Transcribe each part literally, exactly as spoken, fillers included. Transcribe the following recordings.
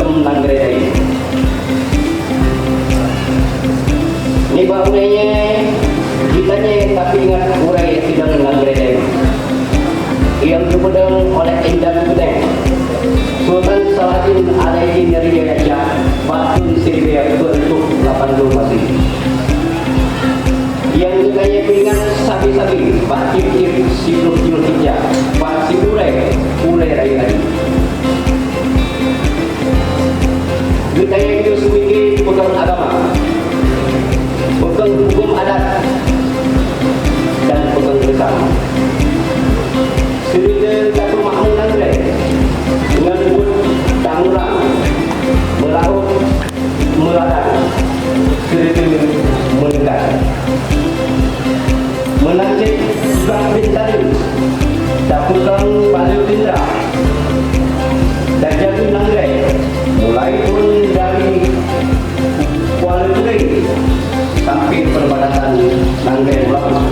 Nanggroe Dayu. Nibak ulée nyoe, geutanyoe tapeuingat uroe sidang Nanggroe Dayu nyang geupeudong oleh Indan Geutanyoe, Sultan Saladin Alaidin Rijaya Syah, bak thon siribée peuet reutôh lapan ploh Masehi. Nyang geutanyoe peuingat sabe-sabe bak tieb-tieb siplôh Julhijjah, bak siuroe uroe rayeuk nyan. Geutanyoe keuneuk seumike peukong agama, peukong hukôm adat, dan peukong reusam. Seureuta tapeumakmu nanggroe ngon buet tamurang, meuraôt, meuradat, seureuta meuneukat. Meunan cit bak bintang, tapeukong baleue indra, dan jameun nanggroe, mulai phon dari Kuala Turi sampai perbatasan Nanggroe Mulabu.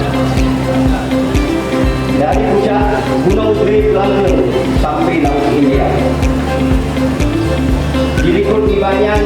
Dari pucak Gunong Gede Peulangkeue sampai Laut India. Dilikot nibak nyan